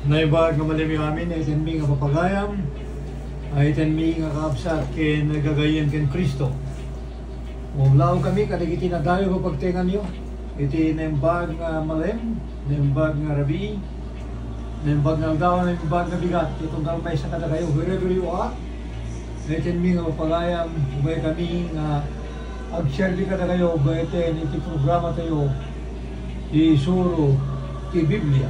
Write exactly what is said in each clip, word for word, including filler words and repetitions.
Naimbag nga malemyo amin, itenmi nga papagayam, ay itenmi nga kaabsat ken gagayyem ken Cristo. Umlaw kami kadagiti nadayo nga pagtenganyo iti naimbag nga malem, naimbag nga rabii, naimbag nga aldaw, naimbag nga bigat. Itunggal maysa kadakayo, wherever you are, itenmi nga papagayam, umay kami nga agserbi kadakayo, baeten iti programa tayo, Ti Isuro ti Biblia.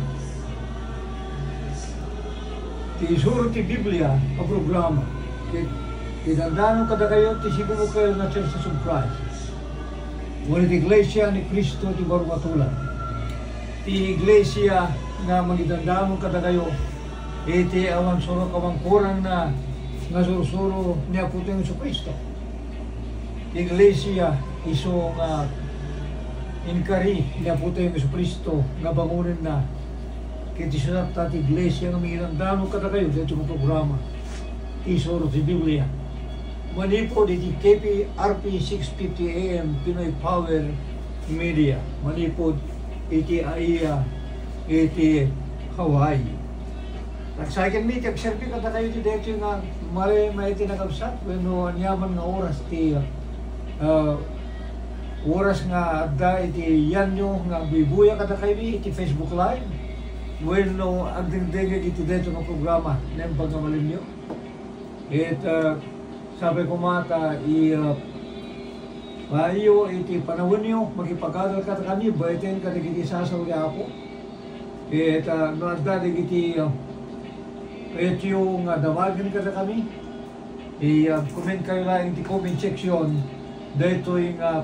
Ti Isuro ti Biblia a programa. Ti, ti dandanon kadakayo ti sigumokayo nga Churches of Christ. Wenno ti Iglesia ni Cristo ti Baro nga Tulag. Ti iglesia nga mangidandanon kadakayo iti awan surok awan kurangna nga sursuro ni Apotayo Jesu-Cristo. Ti iglesia isu nga inkari ni Apotayo Jesu-Cristo nga bangonenna. Ket isu latta ti iglesia nga mangidandanon kadakayo daytoy nga programa, Ti Isuro ti Biblia. Manipud iti K P R P six fifty A M Pinoy Power Media. Manipud iti A I A iti Hawaii. Nagsayaat mi ti agserbi kadakayo iti daytoy nga malem a iti nakabsat wenno aniaman nga oras ti, ah, oras nga adda iti yanyo nga agbuybuya kadakayo iti Facebook Live wenno agdengdengngeg iti daytoy nga programa, naimbag nga malemyo. Ket, ah, sapay koma ta i-, ah, paayo iti panawenyo, makipagadal kadakami, baeten kadagiti sasao ti Apo. Ket, ah, no adda dagiti, ah, kayatyo nga damagen kadakami, i-, ah, comment kayo laeng iti comment section daytoy nga,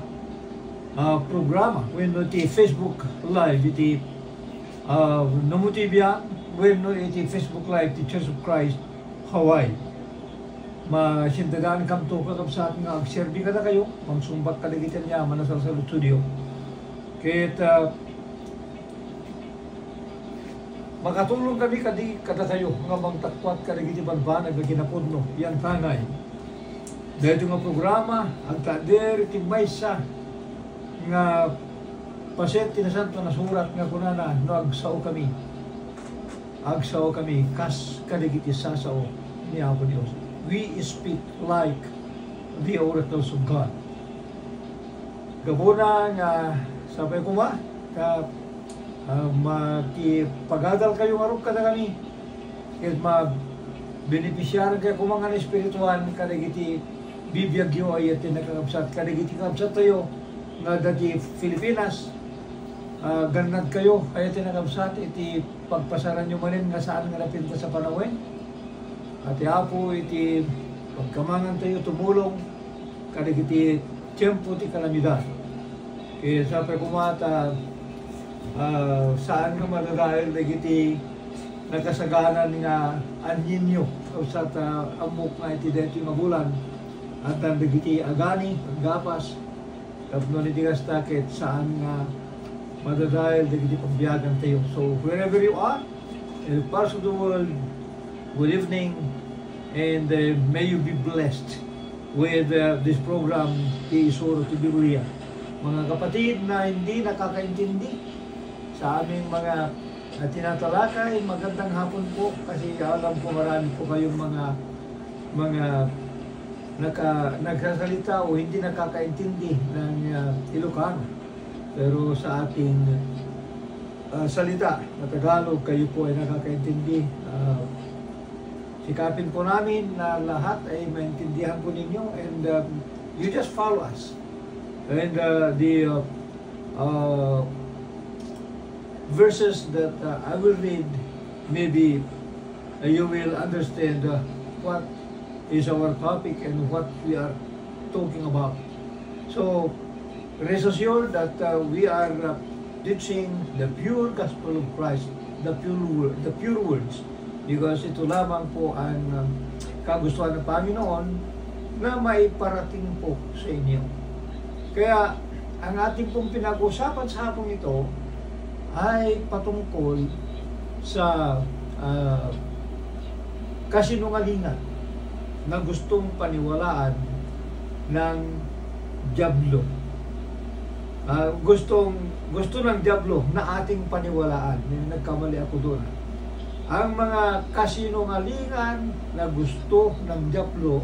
ah, programa wenno iti Facebook Live iti, ah, Nomo T V wenno iti Facebook Live ti Church of Christ Hawaii. Masiddagankamto, kakabsat, nga agserbi kadakayo, mangsungbat kadagiti aniaman a salsaludsodio. Ket, ah, makatulong kami kadi kadakayo nga mangtakkuat kadagiti banbanag nga kinapudno, yan tangay. Daytoy nga programa, agtader iti maysa nga paset ti Nasanto a Surat nga kunana, no agsao kami, agsao kami kas kadagiti sasao ni Apo Dios. We speak like the oracles of God. Gapuna nga sapay koma ta, ah, makipagadal kayo ngarud kadakami, ket mabenepisiaran kayo koma nga espirituan kadagiti bibiagyo a iti nakakabsat, kadagiti kabsattayo nga adda ti Filipinas, ah, gannad kayo a iti nakabsat iti pagpasaranyo manen nga saan nga napintas a panawen. A ti Apo iti pagkamangantayo tumulong kadagiti tiempo ti kalamidad. Ket sapay koma ta, ah, saan nga madadael dagiti nakasaganan nga anyenyo, kabsat, ah, ammok nga iti daytoy nga bulan, addan dagiti agani, aggapas, tapno iti kasta ket saan nga madadael dagiti pagbiagantayo. So, wherever you are, any parts of the world, good evening, and, uh, may you be blessed with, uh, this program, Ti Isuro ti Biblia. Mga kapatid na hindi nakakaintindi sa aming mga, uh, tinatalakay, magandang hapon po, kasi alam ko marami po kayong mga, mga naka-, nagsasalita o hindi nakakaintindi ng, uh, Ilocano. Pero sa ating, ah, salita na Tagalog, kayo po ay nakakaintindi. Ah, sikapin po namin na lahat ay maintindihan po ninyo, and, um, you just follow us. And, uh, the, uh, uh, verses that, uh, I will read, maybe, uh, you will understand, uh, what is our topic and what we are talking about. So, rest assured that, uh, we are, uh, teaching the pure gospel of Christ, the pure word, the pure words, because ito lamang po ang, um, kagustuhan ng Panginoon na maiparating po sa inyo. Kaya, ang ating pong pinag-uusapan sa hapong ito ay patungkol sa, ah, kasinungalingan na gustong paniwalaan ng Diablo. Ah, gustong, gusto ng Diablo na ating paniwalaan. Nagkamali ako doon, ah. Ang mga kasinungalingan nga gusto ng Diablo,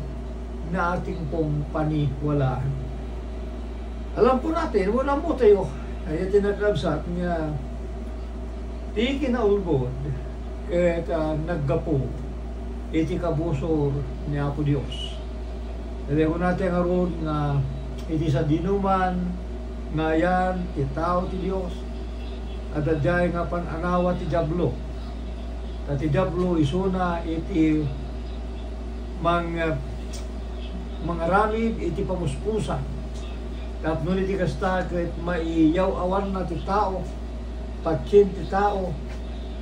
naating pong paniwalaan. Alam po natin, wala mo tayo, ay tinagabsat nga ti kinaulbod, ket, ah, naggapu iti kabusor ni Apo Dios. Dagiti kunata ngarud nga iti sadinoman nga ayan ti tao ti Dios, adda diay nga pan-anawa ti Diablo. Ta ti Diablo isuna iti mang-, mangaramid iti pamuspusan. Tapno iti kasta ket maiyaw-awanna ti tao, patien ti tao,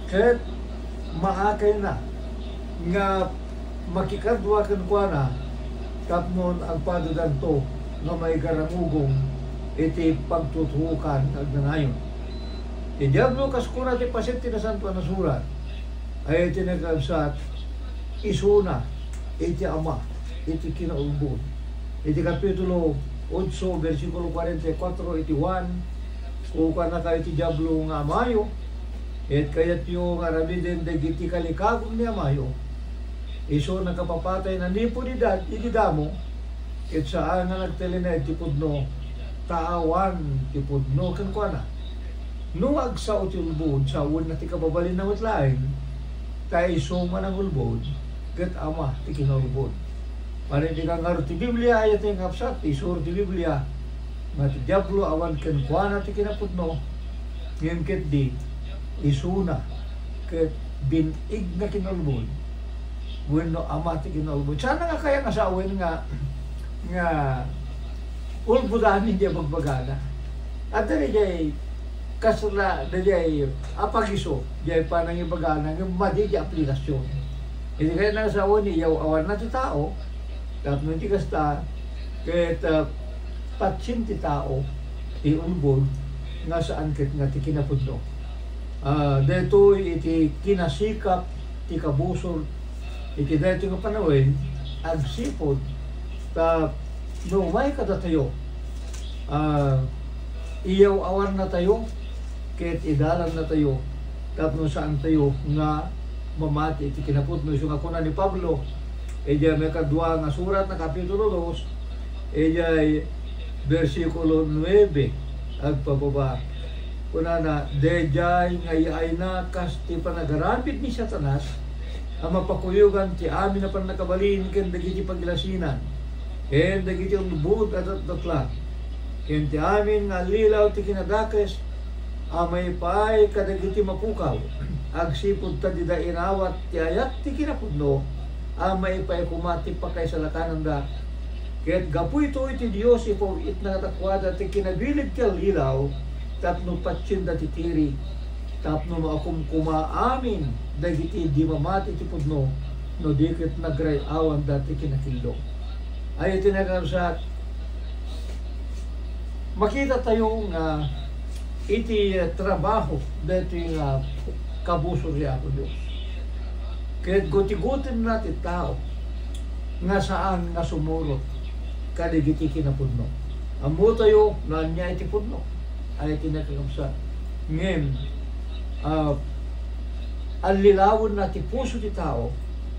ket maakayna nga makikadua kenkuana tapno agpadadanto nga maigaramugong iti pagtutuokan nga agnanayon. Ti Diablo, kas kuna ti paset ti Nasantoan a Surat, ay iti nagkabsat, isuna iti Ama iti kinaulbod. Iti Kapitulo otso, bersikulo kuarenta y kuatro iti Juan, kukuanakayo ti Diablo nga amayo, ket kayatyo nga aramiden dagiti kalikagum ni amayo. Isu nakapapatay nanipud ida-, idi damo, ket saan nga nagtalinaed ti pudno, ta awan ti pudno kenkuana. No agsao ti ulbod, sawenna ti kababalinna met laeng, ta isu nga nangulbod, ket Ama ti kinaulbod. Manen ti ngarud ti Biblia, ay ti ngapsat, isuro ti Biblia, nga ti Diablo awan kenkuana ti kinapudno, ngem ketdi isuna ket bin-ig nga kinaulbod wenno Ama ti kinaulbod. Saan nga kaya nga sawen nga, nga ulbodan diay bagbagana? Adda diay kasla, diay apagiso diay panangibagana ngem madi diay aplikasyon. Iti kayat nga sawen, iyaw-awanna ti tao, tapno iti kasta, ket, ah, patien ti tao ti ulbod nga saan ket nga ti kinapudno. Ah, daytoy iti kinasikap ti kabusor iti daytoy nga panawen, agsipud ta no umay kadatayo, ah, iyaw-awannatayo ket idarannatayo tapno saantayo nga mamati iti kinapudno. Isu nga kuna ni Pablo, idiay maikadua nga suratna, Kapitulo dos, idiay bersikulo nuebe agpababa. Kunana, daydiay nga yaayna kas ti panagaramid ni Satanas a mapakuyogan ti amin a pannakabalin ken dagiti pagilasinan, ken dagiti ulbod a datdatla, ken ti amin nga allilaw ti kinadakes a maipaay kadagiti mapukaw, agsipud ta dida inawat ti ayat ti kinapudno a maipaay koma ti pakaisalakananda. Ket gapu itoy ti Dios ipaw-itna kadakuada ti kinabilig ti allilaw tapno patienda ti tiri, tapno maukomkoma amin dagiti di mamati ti pudno, no di ket nagray-awanda ti kinakillo. Ay iti nagkabsat, makita tayo nga iti, eh, trabaho daytoy nga kabusor ni Apo Dios. Ket gutigutenna ti tao nga saan nga sumurot kadagiti kinapudno. Ammotayo no ania iti pudno, ay iti nagkakabsat. Ngem, ah, allilawenna ti puso ti tao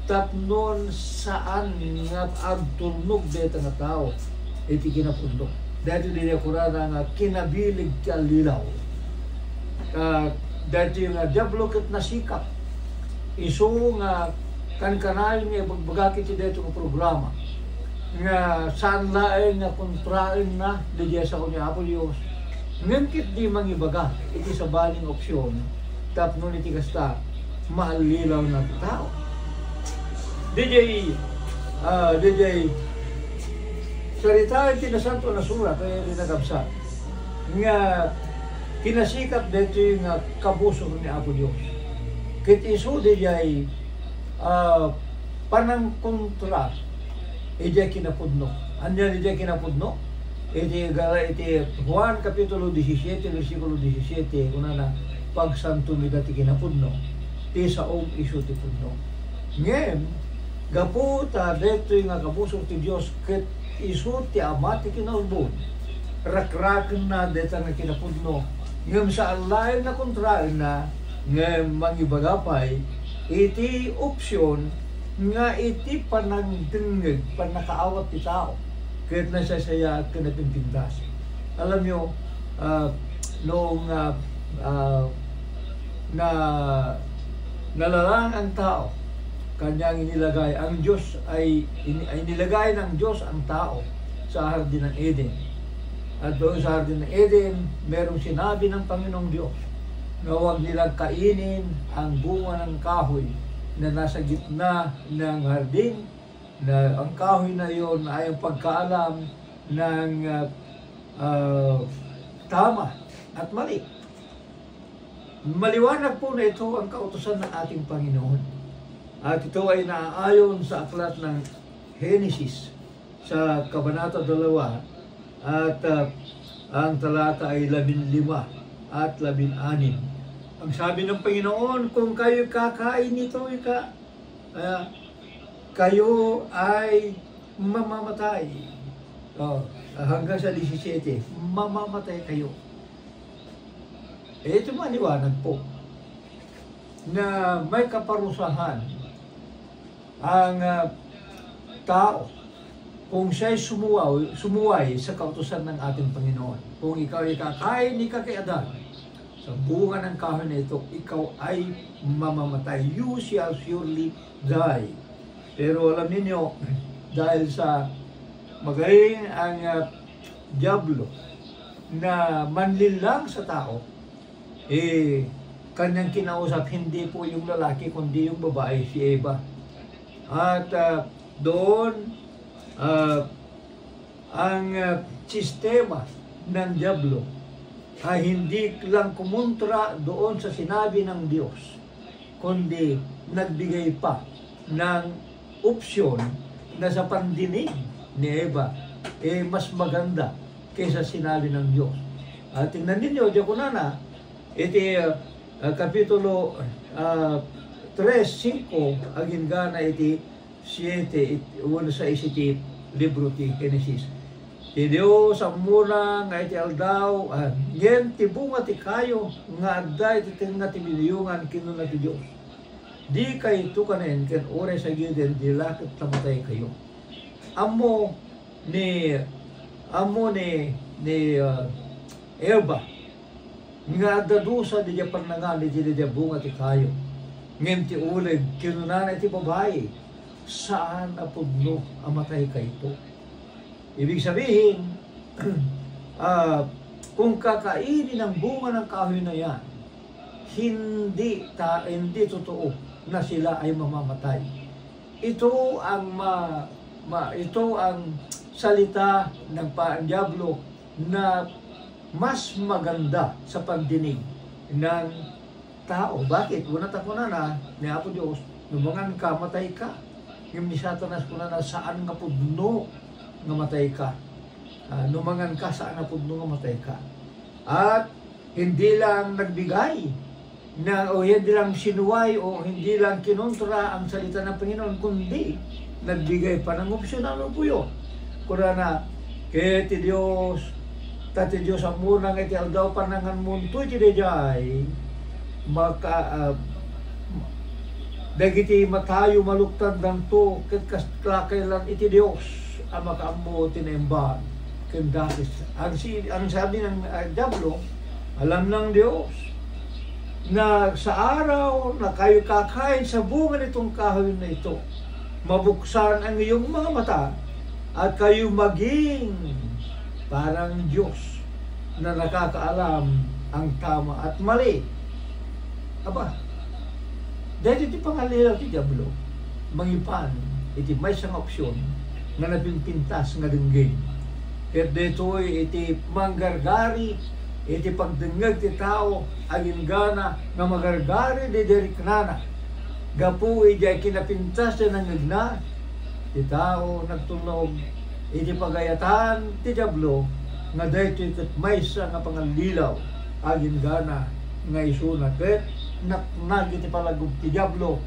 tapno saan nga agtulnog dayta nga tao iti kinapudno. Daytoy diay kunana nga kinabilig ti allilaw. Ah, daytoy nga Diablo ket nasikap. Isu nga kankanayon nga ibagbagak iti daytoy nga programa nga saan laeng nga kontraenna diay sao ni Apo Dios, ngem ketdi mangibaga iti sabali nga opsion tapno iti kasta, maallilawna ti tao. Diay, ah, diay saritaen ti Nasantoan a Surat, ay di nagabsat nga kinasikap daytoy nga kabusor ni Apo Dios. Ket isu diay, ah, panangkontra idiay kinapudno. Ania diay kinapudno? Iti gara-, iti Juan Kapitulo disisiete, bersikulo disisiete, kunana, "Pagsantom ida ti kinapudno, ti saom isu ti pudno." Ngem, gapu ta daytoy nga kabusor ti Dios ket isu ti Ama ti kinaulbod, rakrakenna dayta nga kinapudno, ngem saan laeng nga kontraenna, ngem mangibaga pay iti opsyon nga iti panangdengngeg, pannakaawat ti tao, ket nasaysayaat ken napimpintas. Alam nyo, ah, noong, ah, ah, na, nalalang ang tao, kanyang inilagay ang Diyos ay, in-, ay nilagay ng Diyos ang tao sa Hardin ng Eden. At doon sa Hardin ng Eden, merong sinabi ng Panginoong Diyos na huwag nilang kainin ang bunga ng kahoy na nasa gitna ng hardin, na ang kahoy na iyon ay ang pagkaalam ng, ah, ah, tama at mali. Maliwanag po na ito ang kautusan ng ating Panginoon. At ito ay naaayon sa aklat ng Henesis sa Kabanata dalawa at, ah, ang talata ay labinlima at labin-anim. Ang sabi ng Panginoon, "Kung kayo kakain nito, ika, ah, kayo ay mamamatay." Oh, hanggang sa disisiete, mamamatay kayo. Eh, ito maliwanag po na may kaparusahan ang, ah, tao kung siya'y sumuwaw-, sumuway sa kautusan ng ating Panginoon. Kung ikaw ay kakain, ikaw kay Adan, sa bunga ng kahoy na ito, ikaw ay mamamatay. You shall surely die. Pero alam ninyo, dahil sa magaling ang, ah, Diablo na manlinlang sa tao, eh, kanyang kinausap hindi po yung lalaki, kundi yung babae, si Eva. At, ah, doon, ah, ang, ah, sistema ng Diablo ay hindi lang kumontra doon sa sinabi ng Diyos, kundi nagbigay pa ng opsyon na sa pandinig ni Eva, eh, mas maganda kaysa sinabi ng Diyos. At tingnan ninyo, diya kunana, iti, ah, ah, Kapitulo, ah, tres, singko, agingga na iti siete, it-, uno sa isi ti libro ti Genesis. Ti Dios ammona nga iti aldaw, ah, ngem ti bunga ti kayo nga adda iti tengnga ti binuyongan, kinuna ti Dios, "Dikay tukanen, ken uray sagiden, di la ket ta mataykayo." Ammo ni, ammo ni, ni, ah, Eva nga adda dusa didiay pannangan iti didiay bunga ti kayo. Ngem ti uleg, kinunana iti babai, "Saan a pudno a mataykayto." Ibig sabihin, ah, kung kakainin ang bunga ng kahoy na yan, hindi ta-, hindi totoo na sila ay mamamatay. Ito ang ma-, ma-, ito ang salita ng pa-, Diablo na mas maganda sa pandinig ng tao. Bakit? Una ta kunana ni Apo Dios, "No mangan ka, matay ka." Ngem ni Satanas kunana, "Saan nga pudno nga matay ka." Ah, "No mangan ka, saan nga pudno nga matay ka." At hindi lang nagbigay na, o hindi lang sinuway, o hindi lang kinontra ang salita ng Panginoon, kundi nagbigay pa ng opsyon. Ano po yun? Kunana, ket ti Dios, ta ti Dios ammona nga iti aldaw pannanganmonto iti daydiay, maka-, ah, dagiti matayo maluktandanto, ket kas-, lakay lan iti Dios a makaammo ti naimbag ken dakes. Ang si-, ang sabi ng, ah, Diablo, alam ng Dios na sa araw na kayo kakain sa bunga nitong kahoy na ito, mabuksan ang iyong mga mata at kayo maging parang Dios na nakakaalam ang tama at mali. Aba, daytoy ti pangallilaw ti Diablo, mangipan iti maysa nga opsyon nga napimpintas nga denggen. Ket daytoy iti manggargari iti pagdengngeg ti tao, agingga na nga magargari daydi riknana. Gapu idiay kinapintas ti nangngegna, ti tao nagtulnog iti pagayatan ti Diablo nga daytoy ket maysa nga pangallilaw, agingga na nga isuna ket naknag iti palagub ti Diablo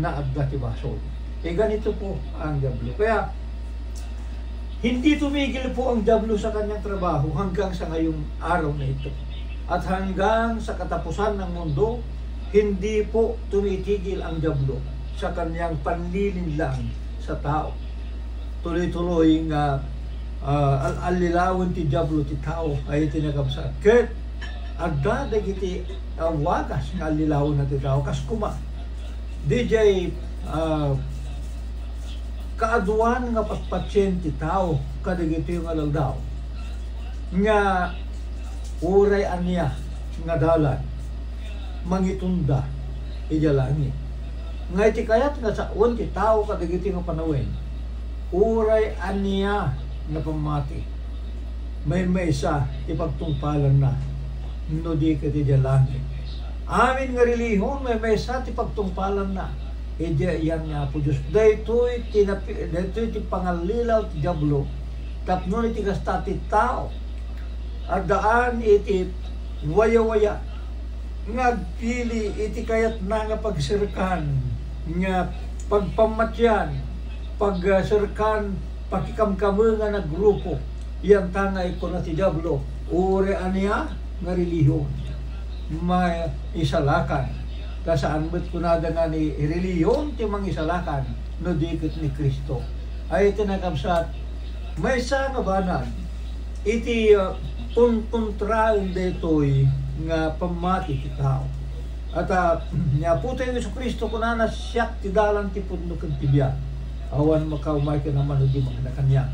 nga adda ti basol. E, ganito po ang Diablo. Kaya, hindi tumigil po ang Diablo sa kanyang trabaho hanggang sa ngayong araw na ito. At hanggang sa katapusan ng mundo, Hindi po tumitigil ang Diablo sa kanyang panlilinlang sa tao. Tuloy-tuloy nga, ah, al-, allilawen ti Diablo ti tao, ay ti nakabsat. Ket adda dagiti, ah, wagas nga allilawenna ti tao. Kas kuma, didiay, ah, kaaduan nga patpatien ti tao kadagitoy nga aldaw, nga uray ania nga dalan, mangitunda idiay langit. Nga iti kayat nga sawen ti tao kadagitoy nga panawen, uray ania nga pammati, maymaysa ti pagtungpalanna, no di ket idiay langit. Amin nga relihiyon, maymaysa ti pagtungpalanna idiay ayan ni Apo Dios. Daytoy ti napi-, daytoy ti pangallilaw ti Diablo tapno iti kasta ti tao addaan iti wayawaya nga agpili iti kayatna nga pagserkan, nga pagpammatian, pagserkan, pakikamkamengan a grupo. Yan ta nga ikkuna ti Diablo, uray ania nga relihiyon, maisalakan. Ta saan met kunada nga ni relihiyon ti mangisalakan no di ket ni Cristo. Ay, ti nakabsat, maysa nga banag iti, ah, konkontraen daytoy nga pammati ti tao. At, ah, ni Apotayo Jesu-Cristo kunana, "Siak ti dalan, ti pudno, ken ti biag. Awan makaumay ken Ama no di mangina kaniak."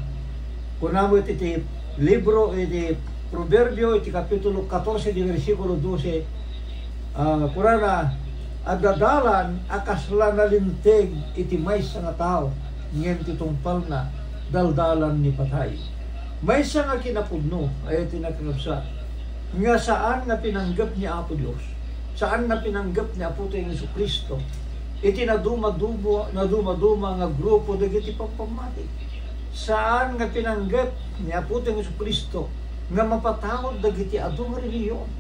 Kuna met iti libro, iti Proverbio, iti kapitulo katorse, di bersikulo dose, ah, kunana, "Adda dalan a kasla nalinteg iti maysa nga tao, ngem ti tungpalna, daldalan ni patay." Maysa nga kinapudno, ay ti nakakabsat, nga saan nga pinanggep ni Apo Dios, saan nga pinanggep ni Apotayo Jesu-Cristo iti nadumaduma, nadumaduma nga grupo dagiti pagpammati. Saan nga pinanggep ni Apotayo Jesu-Cristo nga mapataud dagiti adu nga relihiyon.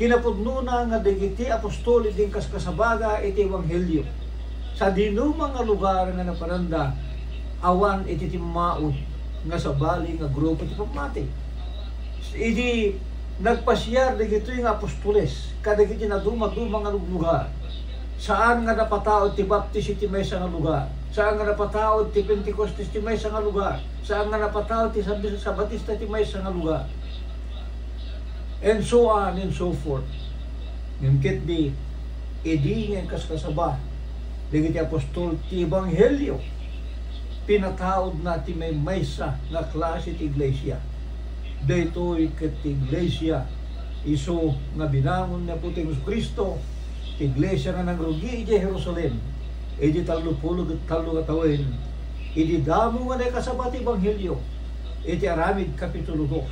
Kinapudnona nga dagiti apostol idi inkaskasabada iti ebanghelio, sadinuma nga lugar nga napananda, awan iti timmaud nga sabali nga grupo ti pammati. Idi nagpasiar dagitoy nga apostoles kadagiti nadumaduma nga luglugar, saan nga napataud ti Baptist iti maysa nga lugar, saan nga napataud ti Pentecostes ti maysa nga lugar, saan nga napataud ti San Sabatista ti maysa nga lugar, and so on and so forth. Ngem ketdi, idi nga inkaskasaba dagiti apostol ti ebanghelio, pinataudna ti maymaysa nga klase ti iglesia. Daytoy ket ti iglesia isu nga binangon ni Apotayo Jesu-Cristo, ti iglesia nga nangrugi idiay Jerusalem idi tallopulo ket tallo nga tawen, idi damo nga naikasaba ti ebanghelio iti Aramid kapitulo dos.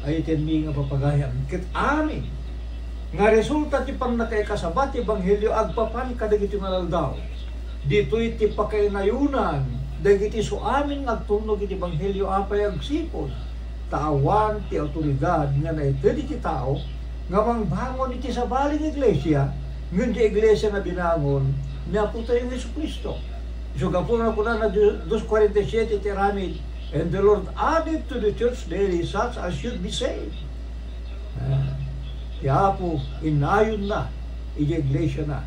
Ay, iti mi nga papagayan, ket amin nga resulta ti pannakaikasaba ti ebanghelio agpapan kadagiti nga aldaw. Ditoy ti pakainayonan dagiti isuamin nga agtulnog iti ebanghelio apay agsipud ta awan ti awtoridad nga naited iti tao nga mangbangon iti sabali nga iglesia, ngem ti iglesia nga binangon ni Apotayo Jesu-Cristo. Isu gapuna kunana, dos kuarenta y siete ti aramid, "And the Lord added to the church daily such as should be saved." Ah, ti Apo, inayonna iti iglesiana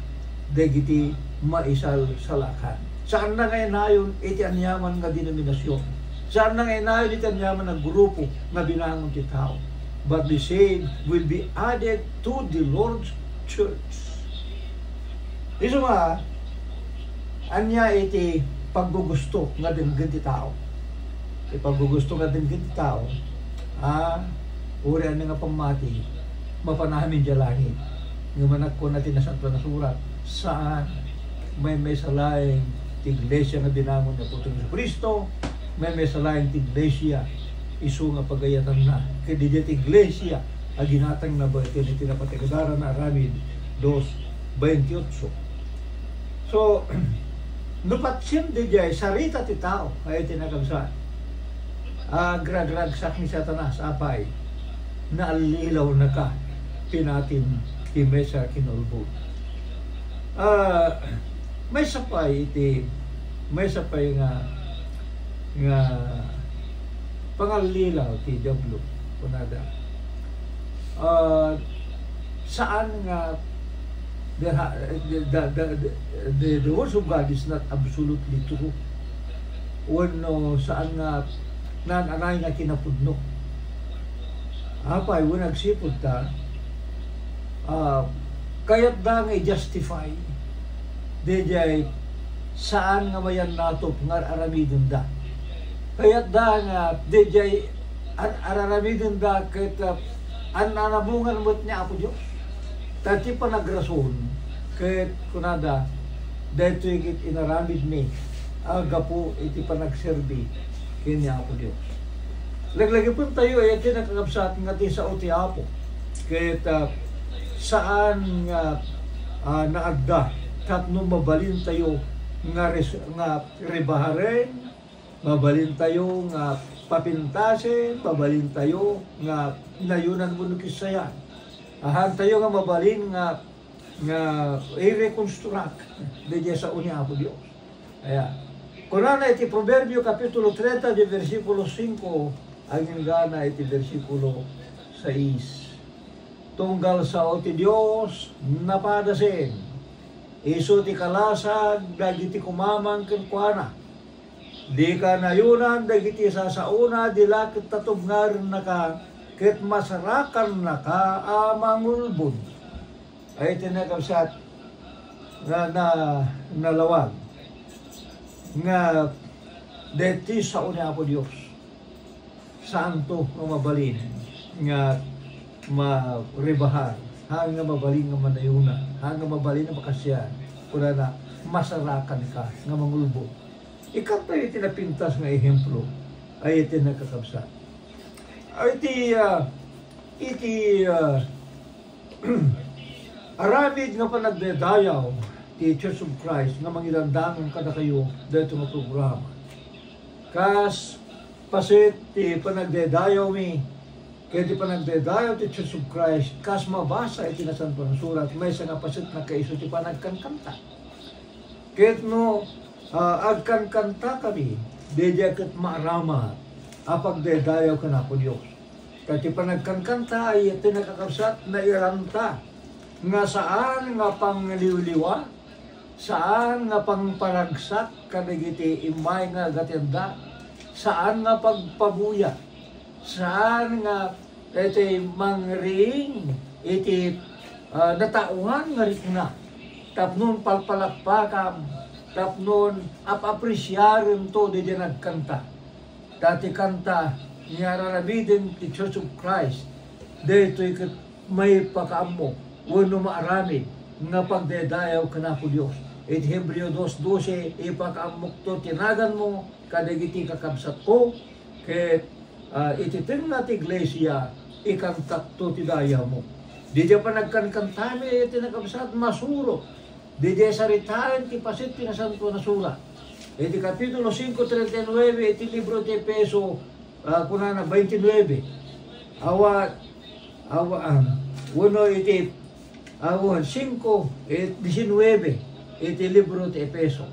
dagiti maisalsalakan. Saanna nga inayon iti aniaman nga denominasion. Saanna nga inayon iti aniaman nga grupo nga binangon ti tao. But the saved will be added to the Lord's church. Isu nga, ania iti paggugusto nga denggen ti tao? Ti paggugusto nga denggen ti tao, a, uray ania nga pammati, mapan amin idiay langit. Ngem ania kuna ti Nasantoan a Surat, saan, maymaysa laeng ti iglesia nga binangon ni Apotayo Jesu-Cristo, maymaysa laeng ti iglesia isu nga pagayatanna. Ket idiay ti iglesia a ginatangna baeten iti napateg a darana aramid, dos veintiocho. So, no patiem daydiay, sarita ti tao, ay ti nakabsat. Agragragsak ni Satanas, apay, naallilawnaka, pinatim ti maysa kinulbod. Ah, maysa pay iti, maysa pay nga, nga pangallilaw ti Diablo, kunada. Ah, saan nga the, the, the, the, the, the words of God is not absolutely true. Wenno saan nga naan-anay nga kinapudno. Apay, wen agsipud ta, ah, kayatda nga i-justify, daydiay saan nga mayannatop nga ar-aramidenda. Kayatda nga daydiay ar-, ar-aramidenda ket, ah, an-, anabungan met ni Apo Dios. Ta ti panagrason, ket kunada, daytoy ket inaramidmi a gapu iti panagserbi ken ni Apo Dios. Laglagipentayo, ayat, nakakabsat nga ti sao ti Apo. Ket, ah, saan nga, ah, naadda tapno mabalintayo nga res-, nga rebaharen, mabalintayo nga papintasen, mabalintayo nga nayonan wenno kissayan. Ahantayo nga mabalin nga, nga i-reconstruct daydiay sao ni Apo Dios. Aya. Kunana iti Proverbio Kapitulo treinta, di bersikulo singko, agingga iti bersikulo sais. Tunggal sao ti Dios, napadasen. Isu ti kalasag dagiti kumamang kenkuana. Dika nayonan dagiti sasaona, di la ket tatubngarennaka, ket masarakannaka a mangulbod. Ay, iti nakabsat nga na, nalawag nga deti sao ni Apo Dios. Saanto nga mabalin nga marebahar, haan nga mabalin nga manayona, haan nga mabalin nga makasian, kunana, masarakanka nga mangulbod. Ikatayo iti napintas nga ehemplo, ay iti nakakabsat. Ay iti, ah, iti, ah, aramid nga panagdaydayaw ti Church of Christ nga mangidandangan kadakayo daytoy nga programa. Kas paset ti panagdaydayawmi, ket ti panagdaydayaw ti Church of Christ, kas mabasa iti Nasantoan a Surat, maysa nga paset nakaisu ti panagkankanta. Ket no, ah, agkankantakami, daydiay ket maaramat a pagdaydayaw ken Apo Dios. Ta ti panagkankanta ay iti nakakabsat, nairanta nga saan nga pangliwliwa, saan nga pangparagsak kadagiti immay nga agatenda, saan nga pagpabuya, saan nga iti mangriing iti, ah, nataoan nga rikna, tapnon palpalakpakam, tapnon ap-apresiaremto daydiay nagkanta. Ta ti kanta nga ar-aramiden ti Church of Christ, daytoy ket maipakaammo wenno maaramid nga pagdaydayaw ken Apo Dios. Iti Hebreo dos doce, ipakaammokto ti naganmo kadagiti kakabsatko, ket, ah, iti tengnga ti iglesia, ikantakto ti dayawmo. Daydiay panagkankantami iti nakabsat, masurot daydiay saritaen ti paset ti Nasantoan a Surat. Iti Kapitulo singko, treinta y nueve iti libro ti Efeso, ah, kunana, veintinueve. Awa, awa, ah, wenno iti, awa, singko, eh, diecinueve iti libro ti Efeso.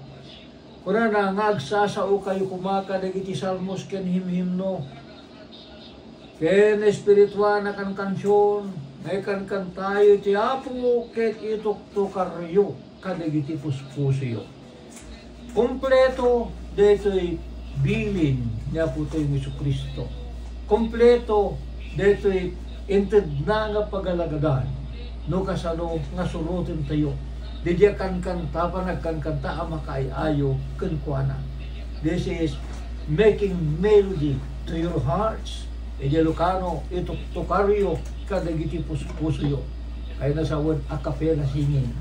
Kunana nga, agsasaokayo koma kadagiti salmos ken himhimno, ken espirituan a kankansion, nga ikankantayo ti Apo ket ituktokaryo kadagiti puspusoyo. Kompleto daytoy bilin ni Apotayo Jesu-Cristo. Kompleto daytoy intedna nga pagalagadan no kasano nga surotentayo. Daydiay kankanta, panagkankanta a makaay-ayo kenkuana. This is making melody to your hearts. Iti Ilocano, ituktokaryo kadagiti puspusoyo. Kayatna sawen a cappella singing.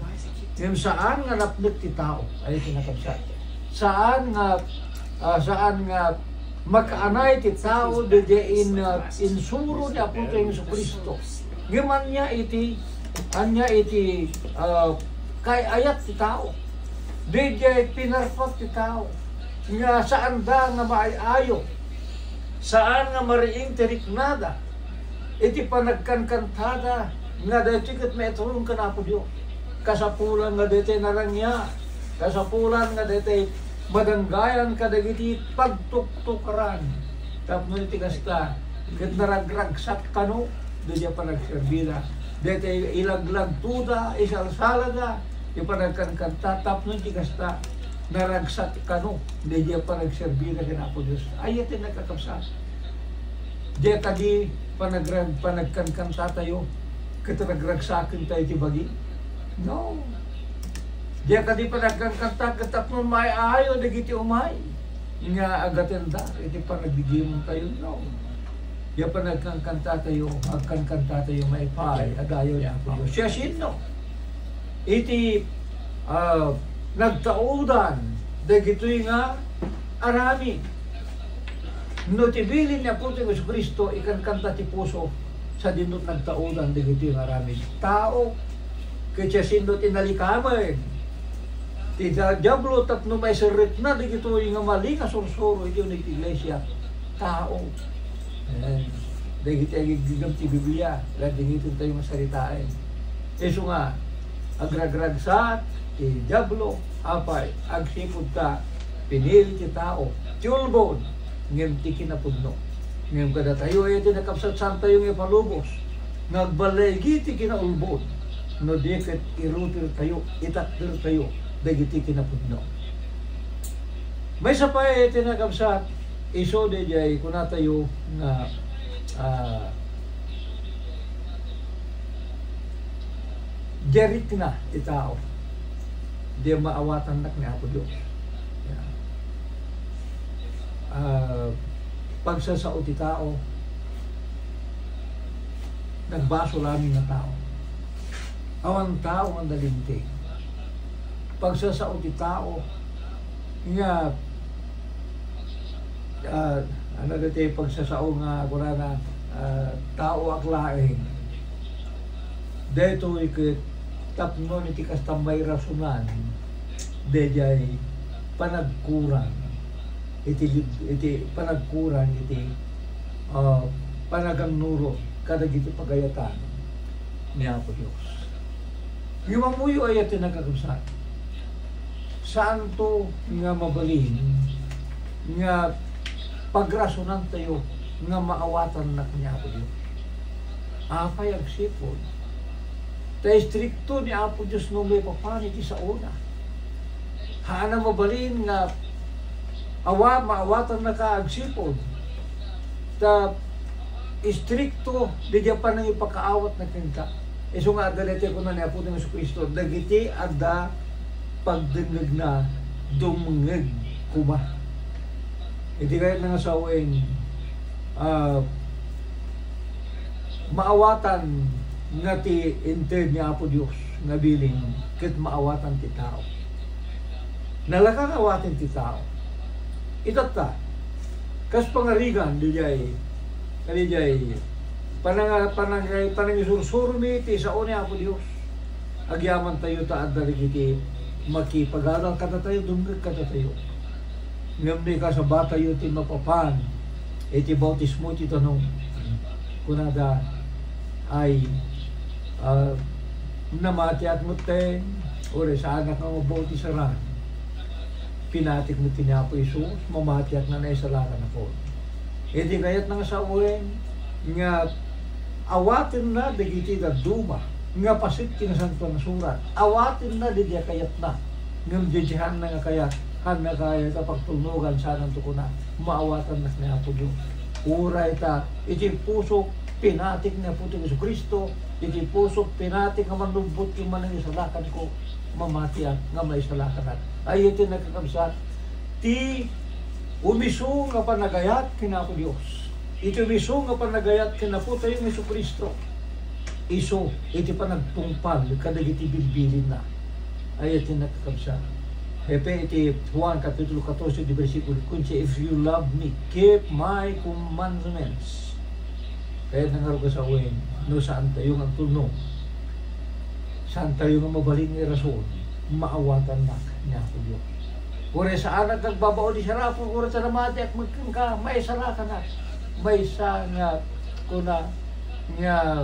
Ngem saan nga napnek ti tao, ay ti nakabsat. Saan nga, ah, saan nga makaanay ti tao daydiay in, ah, insuro ni Apotayo Jesu-Cristo. Ngem ania iti, ania iti, ah, kay-ayat ti tao. Daydiay pinarpak ti tao nga saanda nga maay-ayo. Saan nga mariing ti riknada iti panagkankantada nga daytoy ket maiturong ken Apo Dios. Kasapulan nga daytoy narangya, kasapulan nga daytoy madanggayan kadagiti pagtuktukaran. Tapno iti kasta, ket naragragsak kano daydiay panagserbida. Dayta ilaglagtoda, isalsalada, ti panagkankanta, tapno ti kasta, naragsak kano, daydi a panagserbida ken Apo Dios. Ay, ti nakakabsat. Di kadi panagrag-, panagkankantatayo, ket ragragsakentayo ti bagi? No. Di kadi panagkankanta, ket tapno maayo dagiti umay nga agatenda iti panaggigimontayo? No. Ya panagkankantatayo, agkankantatayo maipaay a dayaw ni Apo Dios. Siasino iti, ah, nagtaudan dagitoy nga aramid? No ti bilin ni Apotayo Jesu-Cristo, ikankanta ti puso, sadino nagtaudan dagitoy nga aramid? Tao. Ket siasino ti nalikamen ti da-, Diablo tapno maiserrekna dagitoy nga mali nga sursuro iti uneg ti iglesia? Tao. Amen. Dagiti agiggidem ti Biblia, ladingitentayo nga saritaen. Isu nga, agragragsak ti Diablo, apay, agsipud ta pinili ti tao ti ulbod, ngem ti kinapudno. Ngem kadatayo, iti nakabsat, saantayo nga ipalubos nga agbalay iti kinaulbod, no di ket irutirtayo, itakdertayo dagiti kinapudno. Maysa pay iti nakabsat, isu daydiay kunatayo nga, ah, diay rikna ti tao. Di maawatannak ni Apo Dios. Ah, pagsasao ti tao, nagbasol amin nga tao. Awan tao nga nalinteg. Pagsasao ti tao nga, ah, ano daytoy pagsasao nga kunana, ah, taoak laeng. Daytoy ket tapno iti kasta mairasonan daydiay panagkurang iti lib-, iti panagkurang iti, ah, panagannurot kadagiti pagayatan ni Apo Dios. Ngem ammoyo aya ti nakakabsat. Saanto nga mabalin nga pagrasonantayo nga maawatannak ni Apo Dios. Apay agsipud? Ta istrikto ni Apo Dios no maipapan iti saona. Haan a mabalin nga awa-, maawatannaka agsipud. Ta istrikto daydiay panangipakaawatna kenka. Isu nga adda daytoy kuna ni Apo Jesu-Cristo, dagiti adda pagdengngegna, dumngeg koma. Iti kayatna nga sawen, ah, maawatan nga ti inted ni Apo Dios nga bilin ket maawatan ti tao. Nalaka nga awaten ti tao. Itatta, kas pangarigan, daydiay, daydiay, pananga-, pananga-, panangisursurmi ti sao ni Apo Dios. Agyamantayo ta adda dagiti makipagalang kadatayo, dumngeg kadatayo. Ngem no ikasabatayo ti mapapan iti bautismo iti danum, kunada, ay, ah, namatiak metten, uray saanak nga mabautisar. Pinatik metten ni Apo Jesus, mamatiak nga naisalakanakon. Iti kayatna nga sawen nga awatenna dagiti dadduma nga paset ti Nasantoan a Surat. Awatenna daydiay kayatna. Ngem daydiay haanna nga kayat, haanna kayat a pagtulnogan, saananto kuna, maawatannak ni Apo Dios. Uray ta iti pusok pinatik ni Apotayo Jesu-Cristo, iti pusok pinatik nga mannubbot ken manangisalakanko, mamatiak nga maisalakanak. Ay, iti nakakabsat, ti umiso nga panagayat ken Apo Dios. Iti umiso nga panagayat ken Apotayo nga Jesu-Cristo, isu iti panagtungpal kadagiti bilbilinna. Ay, iti nakakabsat. Hepe iti Juan Kapitulo katorse, di bersikulo kinse, "If you love me, keep my commandments." Kayatna ngarud nga sawen, no saantayo nga agtulnog, saantayo nga mabalin nga irason, maawatannak ni Apo Dios. Uray saanak nga agbabao iti sarapon, uray ta namatiak met kenka, maisalakanak. Maysa nga kuna nga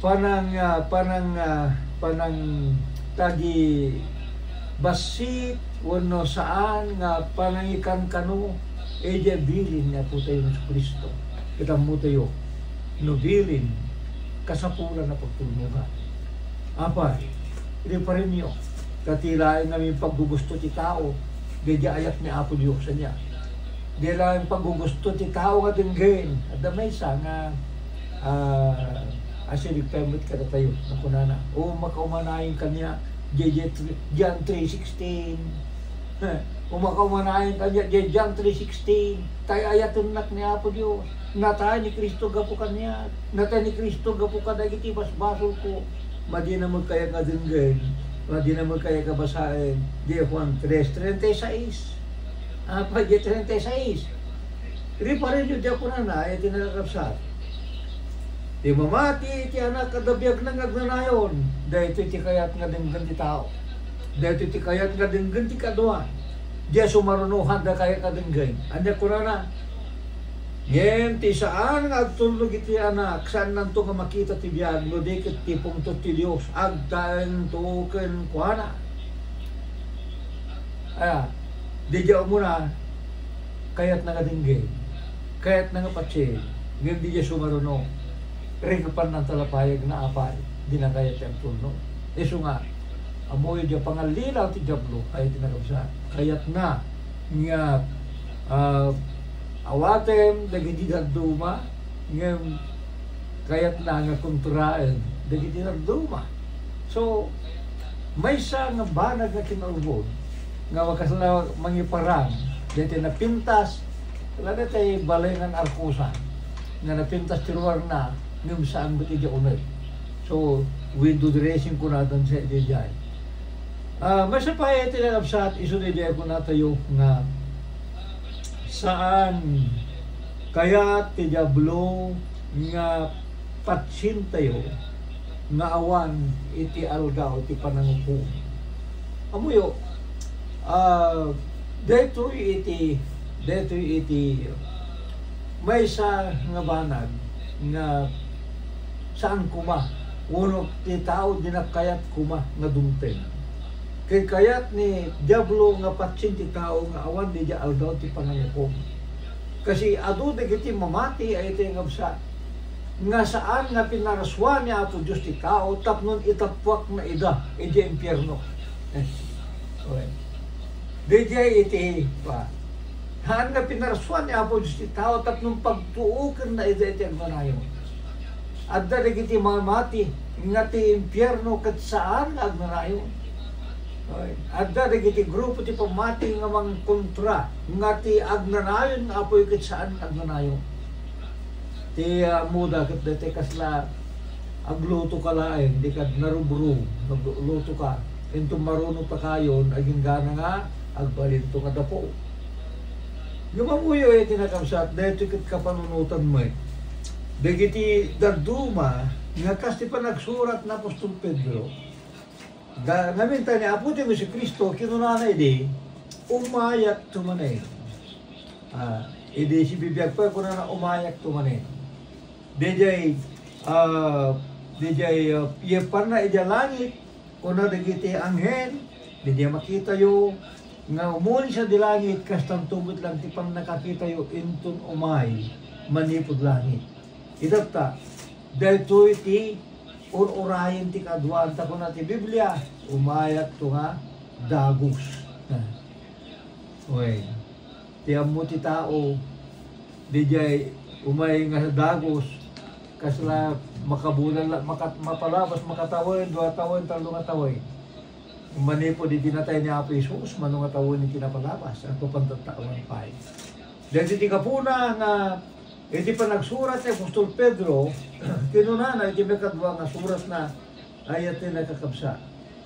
panang-, ah, panang-, ah, panangtagibassit wenno saan nga panangikankano idiay bilin ni Apotayo Jesu-Cristo. Ket ammotayo, no bilin kasapulan a pagtulnogan. Apay, riparenyo, ta ti laeng ngamin paggugusto ti tao, daydi ayat ni Apo Dios, ania? Di laeng paggugusto ti tao nga denggen. Adda maysa nga, ah, asirig pay met kadatayo, nga kunana, "O, makaumanayon kaniak, diay, diay, diay three sixteen." Eh, o makaumanayon kaniak, diay John three sixteen, tay ayatennak ni Apo Dios. Natay ni Cristo gapu kaniak. Natay ni Cristo gapu kadagiti basbasolko. Madina met kayat nga denggen, madina met kayat nga basaen, diay Juan tres treinta y seis. Apay diay treinta y seis? Riparenyo diay kunana, ay ti nakakabsat. Ti mamati iti anak, adda biagna nga agnanayon. Daytoy ti kayat nga denggen ti tao. Daytoy ti kayat nga denggen ti kaduan. Diay sumaruno, haanda kayat nga denggen. Ania kunana? Ngem ti saan nga agtulnog iti anak, saannanto nga makita ti biag, no di ket ti pungtot ti Dios, agtaengto kenkuana. Aya, daydiay umuna, kayatna nga denggen, kayatna nga patien, ngem daydiay sumaruno, rigepanna anta la pay nga apay, dina kayat ti agtulnog. Isu nga, ammoyo diay pangallilaw ti Diablo, ay ti nakabsa, kayatna nga, ah, awatem dagiti dadduma, ngem kayatna nga kontraen dagiti dadduma. So, maysa nga banag nga kinaurbon nga kasla mangiparang daytoy napintas, wala daytoy balengan arkusan nga napintas ti ruarna ngem saan met idiay uneg. So, window dressing kunatan sa idiay. Ah, maysa pay iti nakabsat, isu daydiay kunatayo nga saan kayat ti Diablo nga patsientayo nga awan iti aldaw ti panangukom. Ammoyo, ah, daytoy iti, daytoy iti maysa nga banag nga saan koma, wenno ti tao dina kayat koma nga dumteng. Ket kayat ni Diablo nga patsien ti tao nga awan daydiay aldaw ti panangukom. Kasi adu dagiti mamati a iti ngabsa nga saan nga pinarsuan ni Apo Dios ti tao tapno itappuakna ida idiay impierno. Eh, okay. Daydiay iti, pa, saan nga pinarsuan ni Apo Dios ti tao tapno pagtuokenna ida iti agnanayon. Adda dagiti mamati nga ti impierno ket saan nga agnanayon. Oy, adda dagiti grupo ti pammati nga mangkontra nga ti agnanayon nga apoy ket saan nga agnanayon. Ti, ah, ammoda ket daytoy kasla aglutoka laeng, dika narubrub, naglutoka. Inton maruno ta kayon, aginggana nga agbalinto nga dapo. Ngem ammoyo iti nakabsat, daytoy ket kapanunotan met dagiti dadduma nga kas ti panagsurat ni apostol Pedro. Da, ngamin ta ni Apo ti Jesu-Cristo, kinunana idi, "Umayakto manen." Ah, idi sibibiag pay, kunana, "Umayakto manen." Daydiay, ah, daydiay, ah, iyapanna idiay langit, kuna dagiti anghel, daydiay makitayo, nga umuli sadi langit, kastanto met lang ti pannakakitayo inton umay manipud langit. Itatta, daytoy ti ur-urayen ti kaduan, ta kuna ti Biblia, "Umayakto nga dagus." Wen, ti ammo ti tao, daydiay umay nga dagus, kasla makabulan la, makat-, mapalabas, makatawen, dua tawen, tallo nga tawen. Manipud iti natay ni Apo Jesus, mano nga tawen iti napalabas, agpapantattawen pay. Dagiti gapuna nga iti panagsurat ni apostol Pedro, kinunana iti makadua nga suratna, aya ti nakakabsa.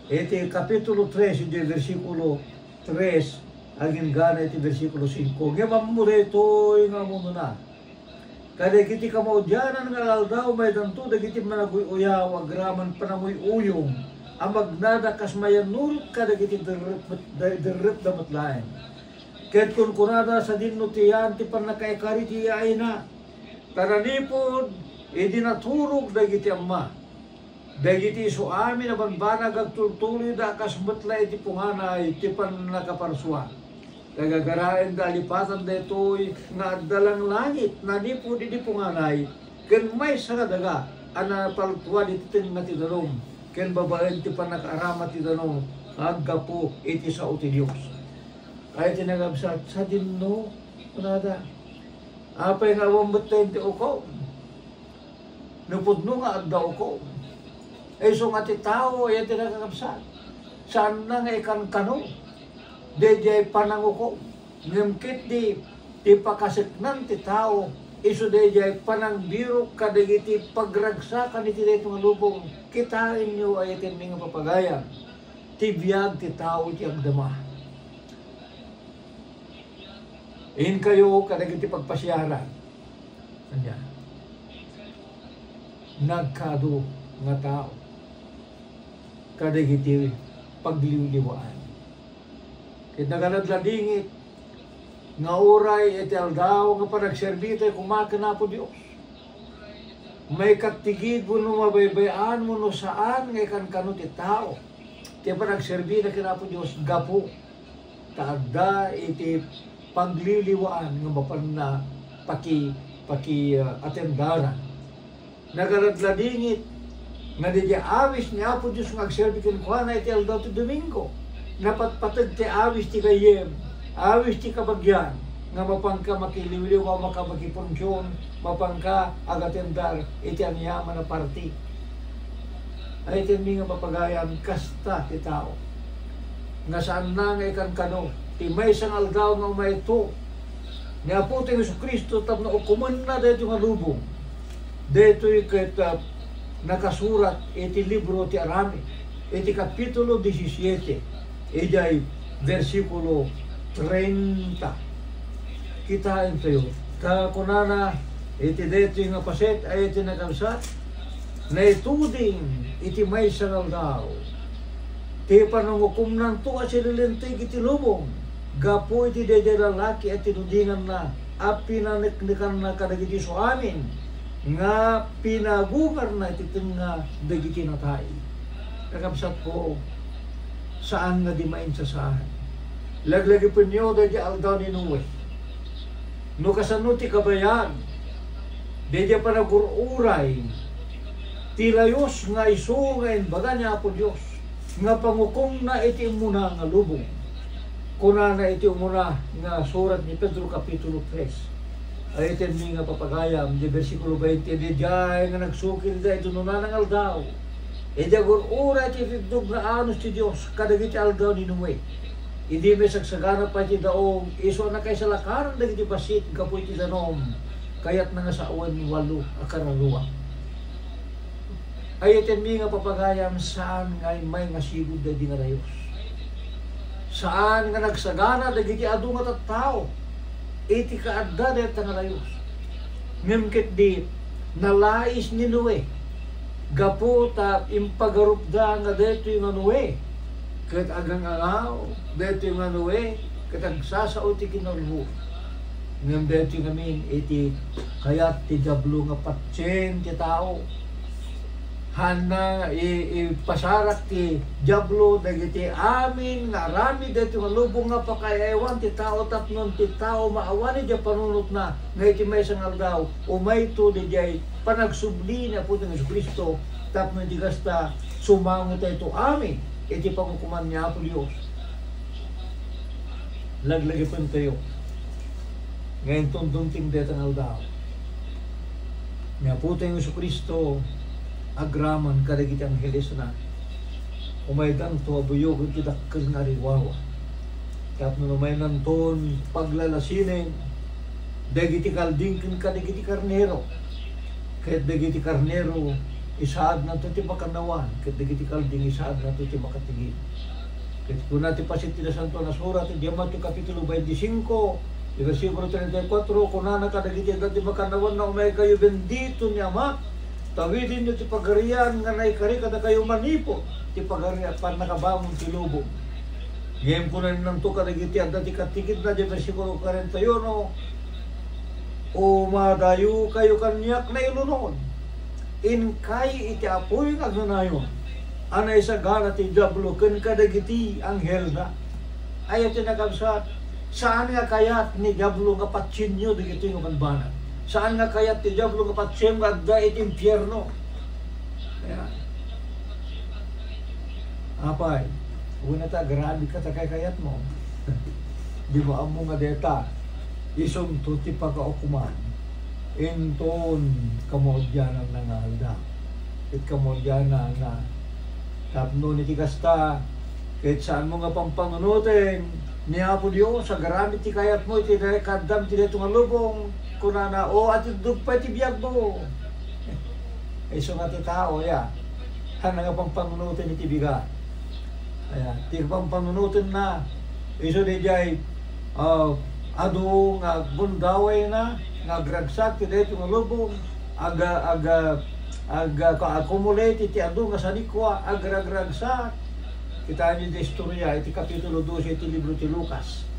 Iti kapitulo tres, iti bersikulo tres, aginggana iti bersikulo singko. Ngem ammo daytoy nga amunona. Kadagiti kamaudianan nga aldaw, maydanto dagiti managuy-uyaw agraman pananguy-uyong a magnada kas mayannurot kadagiti derrep-, derrepda met laeng. Ket kunkunada, "Sadinno ti yan ti pannakaikari ti yaayna." Ta nanipud idi naturog dagiti amma, dagiti isu amin a bambanag agtultuloyda a kas met la iti punganay ti pannakaparsua. Nagagaraenda a lipatan daytoy nga adda langlangit nanipud idi punganay ken maysa nga daga a napaltuan iti tengnga ti danum ken babaen ti pannakaaramat ti danum nga aggapu iti sao ti Dios. Ay ti nagabsat, sadinno, kunada, apay nga awan met ti ukom? No pudno nga adda ukom. Isu nga ti tao, ay ti nagkakabsat. Saanna nga ikankano daydiay panangukom. Ngem ketdi ti pakaseknan ti tao, isu daydiay panangbirok kadagiti pagragsakan iti daytoy nga lubong. Kitaenyo, ay ti mi nga papagayam, ti biag ti tao ti agdama. Inkayo kadagiti pagpasiaran. Ania? Nagkaadu nga tao kadagiti pagliwliwaan. Ket nagaladladingit nga uray iti aldaw nga panagserbitayo koma ken Apo Dios, maikattigid wenno mabaybay-an wenno saan nga ikankano ti tao ti panagserbina ken Apo Dios gapu ta adda iti pagliwliwaan nga mapanna paki-, paki-, ah, atendaran. Nagaladladingit nga daydiay awis ni Apo Dios nga agserbi kenkuana iti aldaw ti Domingo. Napatpateg ti awis ti gayyem, awis ti kabagian, nga mapanka makiliwliwa, maka-, makipunsion, mapanka agatendar iti aniaman a parti. Ay, ti mi nga papagayam, kasta ti tao. Nga saanna nga ikankano, ti maysa nga aldaw nga umayto, ni Apo ti Jesu-Cristo tapno ukomenna daytoy nga lubong. Daytoy ket, ah, nakasurat iti libro ti Aramid, iti kapitulo disisiete, idiay bersikulo treinta. Kitaentayo, ta kunana iti daytoy nga paset, ay iti nagkabsat, naituding iti maysa nga aldaw ti panangukomnanto a sililinteg iti lubong gapu iti daydiay lalaki a tinudinganna a pinaneknekanna kadagiti suamin nga pinagugarna iti tengnga dagiti natay. Kakabsatko, saan nga di mainsasaan. Laglagipenyo daydi aldaw ni Noe. No kasano ti kabayag, daydi panagur-uray ti layus nga isu nga imbaga ni Apo Dios nga pangukomna iti immuna nga lubong. Kunana iti umuna nga surat ni Pedro, kapitulo tres. Ay, ti mi nga papagayam, di bersikulo bainte, daydiay nga nagsukir iti nunana nga aldaw. Idi agur-uray ti itdog nga anus ti Dios kadagiti aldaw ni Noe. Idi masagsagana pay ti daong, isu a nakaisalakaran dagiti bassit gapu iti danum, kayatna nga sawen walo a kararua. Ay, ti mi nga papagayam, saan nga immay nga sigud daydi nga layus. Saan nga nagsagana dagiti adu nga tattao iti kaadda dayta nga layus. Ngem ketdi, nalais ni Noe gapu ta impagarupda nga daytoy nga Noe ket agang-angaw, daytoy nga Noe ket agsasao ti kinalbo. Ngem daytoy ngamin iti kayat ti Diablo nga patien ti tao. Hanna i-, ipasarak ti Diablo dagiti amin nga aramid daytoy nga lubong nga pakaaywan ti tao tapno ti tao maawan idiay panunotna nga iti maysa nga aldaw umayto daydiay panagsubli ni Apotayo Jesu-Cristo tapno iti kasta, sumangotayto amin iti pangukoman ni Apo Dios. Laglagipentayo nga inton dumteng dayta nga aldaw, ni Apotayo Jesu-Cristo agraman kadagiti anghelesna, umaydanto a buyogen ti dakkel nga ariwawa. Tapno umaynanton paglalasinen dagiti kalding ken kadagiti karnero, ket dagiti karnero isaadnanto ti makannawan, ket dagiti kalding isaadnanto ti makatigid. Ket kuna ti paset ti Nasantoan a Surat, idiay Mateo kapitulo twenty-five, idiay bersikulo treinta y cuatro, kunana kadagiti adda ti makannawan, "Umaykayo, bendito ni Amak, tawidenyo ti pagarian nga naikari kadakayo manipud ti pagarian, pannakabangon ti lubong." Ngem kunananto kadagiti adda ti katigidna, idiay bersikulo kuarenta y uno, "Umadayokayo kaniak, nailunod. Inkay iti apuy nga agnanayon a naisagana ti Diablo ken kadagiti anghelna." Ay, ti nakabsat, saan nga kayat ni Diablo nga patienyo dagitoy nga banbanag. Saan nga kayat ti Diablo nga patiem nga adda iti impierno. Apay, una ta, grabe ka ta kaykayatmo. Dimo ammo nga deta, isunto ti pagaukoman. Inton kamaudiananna nga aldaw. Ket kamaudiananna, tapno iti kasta, ket saanmo nga pampannunoten ni Apo Dios, agarami ti kayatmo iti kaddam ti daytoy nga lubong, kunana, "O, atiddog pay ti biagmo." Isu nga ti tao, ya. Haan nga pampannunoten iti bigat. Aya, ti pampannunotenna, isu diay, ah, adu nga agundawayna, nga agragsak ti daytoy nga lubong, aga, aga, aga, ka-, accumulate iti adu nga sanikua, agragragsak. Kitaenyo ti istorya iti kapitulo dose iti libro ti Lucas.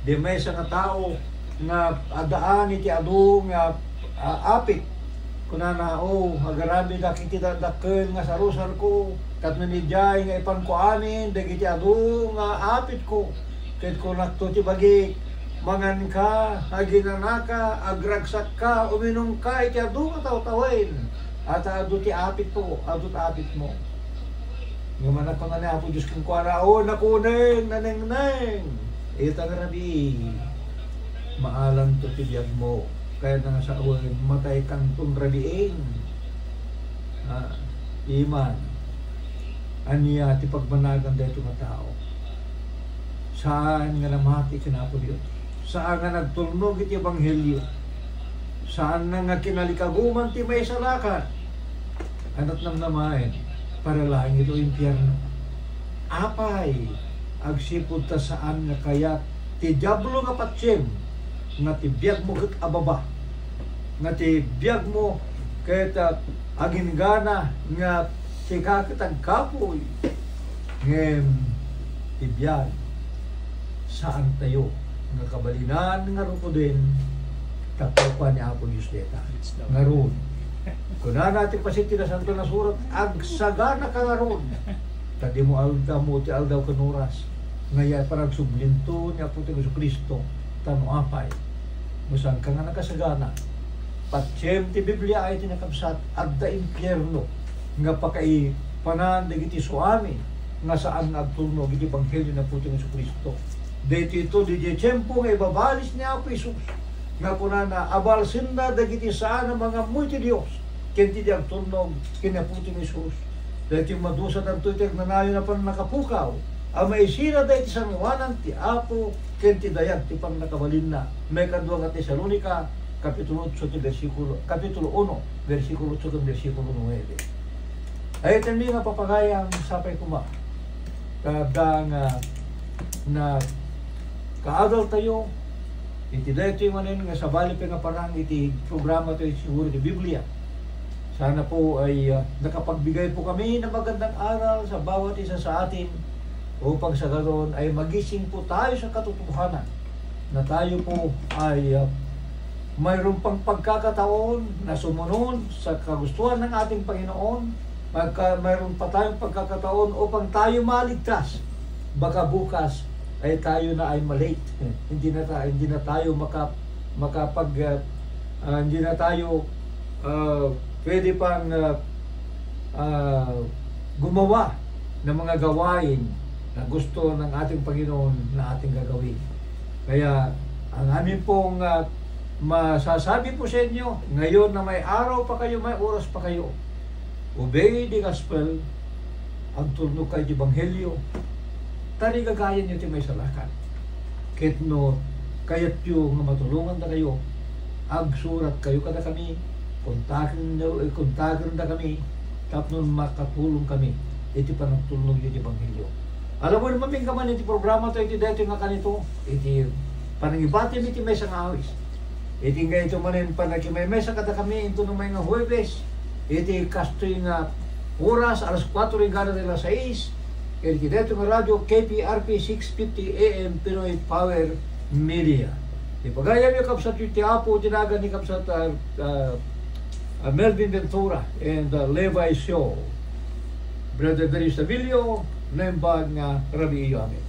Di maysa nga tao nga addaan iti adu nga, ah, apit. Kunana, "O, agaramidak iti dakdakkel nga sarusarko, tapno idiay nga ipanko amin dagiti adu nga apitko. Ket kunakto ti bagik, manganka, aginanaka, agragsakka, uminumka iti adu nga tawtawen. Ata adu ti apitko, adu ti apitmo." Ngem nakunana ni Apo Dios kenkuana, "O, nakuneng, nanengneng. Ita nga rabii, maalanto ti biagmo. Kayatna nga sawen, mataykanton rabiin." Ah, iman, ania ti pagbanagan daytoy nga tao? Saan nga namati ken Apo Dios. Saan nga nagtulnog iti ebanghelio. Saan nga kinalikaguman ti maisalakan. Ania ti namnamaen, paralangit o impierno. Apay, agsipud ta saan nga kayat ti Diablo nga patiem, nga ti biagmo ket ababa, nga ti biagmo ket, ah, aginggana nga sika ket agkapuy. Ngem ti biag, saantayo nga kabalinan nga rukoden tapno kua ni Apo Dios dayta. Ngarud, kunana ti pasit ti Nasantoan a Surat, "Agsaganaka ngarud, ta dimo aldaw mo ti aldaw ken oras nga iyapan agsublinto ni Apotayo Jesu-Cristo, ta no apay, no saanka nga nakasagana." Patiem ti Biblia ay ti nakabsat, adda impierno nga pakaipanan dagiti suami nga saan nga agtulnog iti ebanghelio ni Apotayo Jesu-Cristo. Daytoy ito, didiay tiempo nga ibabalis ni Apo Jesus nga kunana, abalsenna dagiti saan a mangammo iti Dios ken ti di agtulnog ken ni Apotayo Jesus. Daytoy madusa tanto iti agnanayon a pannakapukaw a maisina daydi sangoanan ti Apo ken ti dayag ti pannakabalinna. Maikadua nga Tesalonica, kapitulo otso ti bersikulo, kapitulo uno, bersikulo otso ken bersikulo nuebe. Ay, iti mi nga papagayam, sapay koma. Ta adda nga, na kaadaltayo, iti daytoy manen nga sabali pay nga parang iti programa tayo siguro ti Biblia. Sana po ay, ah, nakapagbigay po kami ng magandang aral sa bawat isa sa atin upang sa ganon ay magising po tayo sa katotohanan na tayo po ay, ah, mayroon pang pagkakataon na sumunod sa kagustuhan ng ating Panginoon, magka-, mayroon pa tayong pagkakataon upang tayo maligtas. Baka bukas ay tayo na ay malate. Hindi na ta-, hindi na tayo maka-, makapag, ah, ah, hindi na tayo, ah, pwede pang, ah, ah, gumawa ng mga gawain na gusto ng ating Panginoon na ating gagawin. Kaya ang amin pong, ah, masasabi po sa inyo, ngayon na may araw pa kayo, may oras pa kayo, obey the gospel, agtulnog kayo ti ebanghelyo, tarigagayan yo ti maisalakan. Ket no kayatyo nga matulongan dakayo, agsurat kayo kadakami, kontaken, eh, kontaken dakami, tapno makatulong kami iti panagtulnog iti ebanghelyo. Alam mo naman, mamin ka man iti programa to, iti daytoy nga kanito, iti panangibati mi iti maysa nga awis. Iti nga ito manen panakimaymaysa kadakami, into no may nga Huwebes, iti kastoy nga oras, alas kuatro inggana ti alas sais, iti daytoy nga radio, K P R P six fifty A M, Pinoy Power Media. Ipagayam yo, kabsat yo, ti Apo, ti nagan ni kabsat, ah, ah, ah, Melvin Ventura and, ah, Levi Show. Brother Darius Tavilio, naimbag nga rabii yo amin.